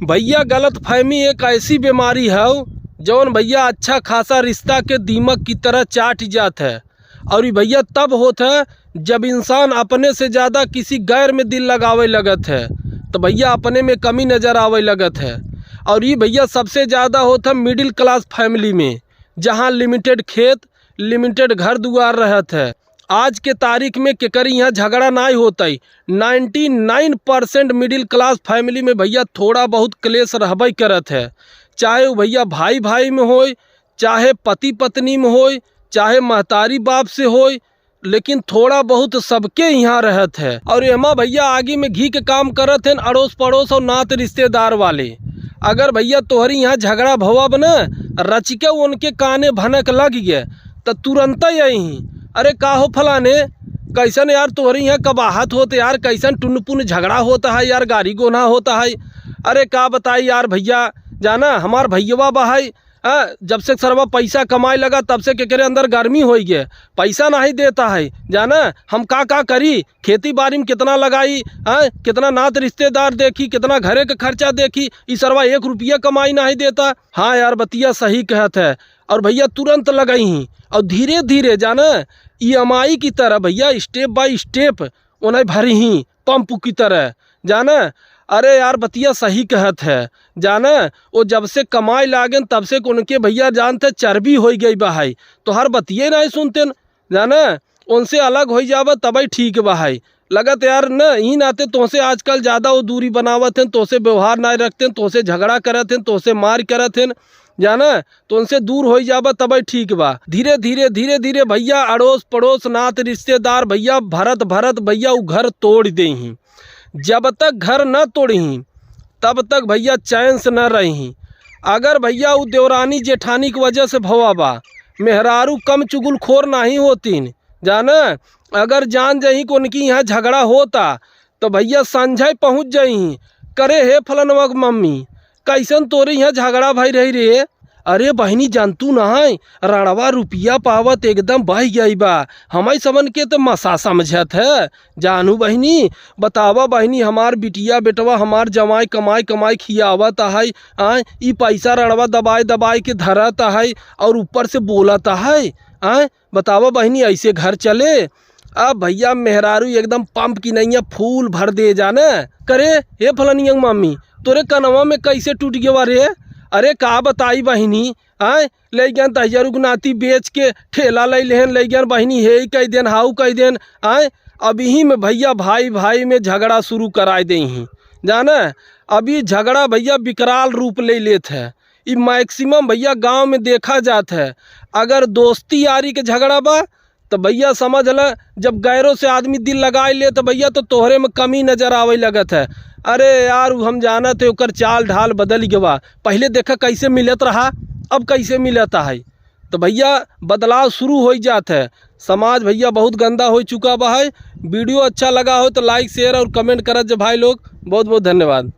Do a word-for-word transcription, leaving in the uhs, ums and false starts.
भइया, गलतफहमी एक ऐसी बीमारी हौ, जौन भइया अच्छा खासा रिश्ता के दीमक की तरह चाट जात है। और ई भइया तब होत है, जब इंसान अपने से ज्यादा किसी गैर में दिल लगावे लगत है, तो भइया अपने में कमी नजर आवे लगत है। और ई भइया सबसे ज्यादा होत है middle class family में, जहाँ limited खेत, limited घर दुआर रहत है। आज के तारीख में केकरी यहाँ झगड़ा नाई होत है। Ninety nine percent middle class family में भइया थोड़ा बहुत क्लेश रहबे करत है, चाहे वो भइया भाई भाई में होय, चाहे पति पत्नी में होय, चाहे महतारी बाप से होय, लेकिन थोड़ा बहुत सबके यहाँ रहत है। और एमा भइया आगी में घी के काम करत हैं अड़ोस पड़ोस और नात रिश्तेदार वाले। अगर भइया तोहरी यहाँ झगड़ा भवा बा न, रचिके उनके काने भनक लग गए, त तुरंत यही, "अरे का हो फलाने, कैसन यार तोहरी यहाँ कबाहत होत यार, कैसन टुनपुन झगड़ा होता है यार, गारी गोना होता है? अरे का बताई यार भइया, जाना हमार भइयवा बा है, हाँ, जब से सरवा पैसा कमाए लगा तब से केकरे अंदर गर्मी होई गए, पैसा नहीं देता है, जाना हम का का करी, खेती बाड़ी में कितना लगाई, हाँ, कितना नात रिश्तेदार देखी, कितना घरे के खर्चा देखी, ई सरवा एक रुपया कमाई नहीं देता।" हाँ यार, बतिया सही कहत है। और भइया तुरंत लगई ही और धीरे धीरे जाना ई एम आई की तरह भइया step by step उन्हें भरी ही पंप की तरह, जाना। अरे यार, बतिया सही कहत है, जाना। वो जब से कमाए लागेन तब से उनके भइया जानते चर्बी होई गई बा है, तो हर बतिये नहीं सुनतेन, जाना। उनसे अलग होई जाबा तबे ठीक बा है। लगत यार न, ई नाते तोसे आजकल ज्यादा वो दूरी बनावत हैं, तोसे व्यवहार ना रखते हैं, तोसे झगड़ा करत हैं, तोसे मार करत हैं, जाना, तो उनसे दूर होई जाबा तबे ठीक बा। धीरे धीरे, धीरे धीरे भइया अड़ोस पड़ोस नात रिश्तेदार भइया भरत भरत भइया उ घर तोड़ देही। जब तक घर न तोड़ही तब तक भइया चैन से न रही। अगर भइया उ देवरानी जेठानी की वजह से भवा बा, मेहरारू कम चुगलखोर नहीं होतीन, जाना। अगर जान जही कि उनकी यहाँ झगड़ा होता तो भइया संझय पहुँच जही, "करे हे फलनवा के मम्मी, कैसन तोरे यहाँ झगड़ा भई रही रे?" "अरे बहिनी, जानतू ना है, रणवा रुपया पावत एकदम बह गई बा, हमई समन के तो मसा समझत है।" "जानू बहिनी, बतावा बहिनी, हमार बिटिया बेटवा हमार जवाई कमाई कमाई खियावत है, आय, ई पैसा रणवा दबाए दबाए के धरत है और ऊपर से बोलत है, आय, बतावा बहिनी, ऐसे घर चले?" अब भइया मेहरारू एकदम पंप की नैया फूल भर दे जाने, "करे हे फलनिया मामी, तोरे कनवा में कैसे टूट गवा रे?" "अरे का बताई बहिनी, आय, ले गन दहिजरू के नाती बेच के ठेला ले लेहन, ले गन बहिनी, हे ही कह देन, हाउ कह देन, आय।" अब यही में भइया भाई भाई में झगड़ा शुरू कराए देही, जाने। अब ई झगड़ा भइया विकराल रूप ले लेत है। ई maximum भइया गाँव में देखा जात है। अगर दोस्ती यारी के झगड़ा बा तो भइया समझ ल, जब गैरों से आदमी दिल लगाए ले तो भइया तो तोहरे में कमी नजर आवे लगत है। "अरे यार, उ हम जानत है, ओकर चाल ढाल बदल गवा, पहले देखा कैसे मिलत रहा, अब कैसे मिलत है।" तो भइया बदलाव शुरू हो जात है। समाज भइया बहुत गंदा हो चुका बा है। Video अच्छा लगा हो तो like, share और comment करत जे भाई लोग। बहुत बहुत धन्यवाद।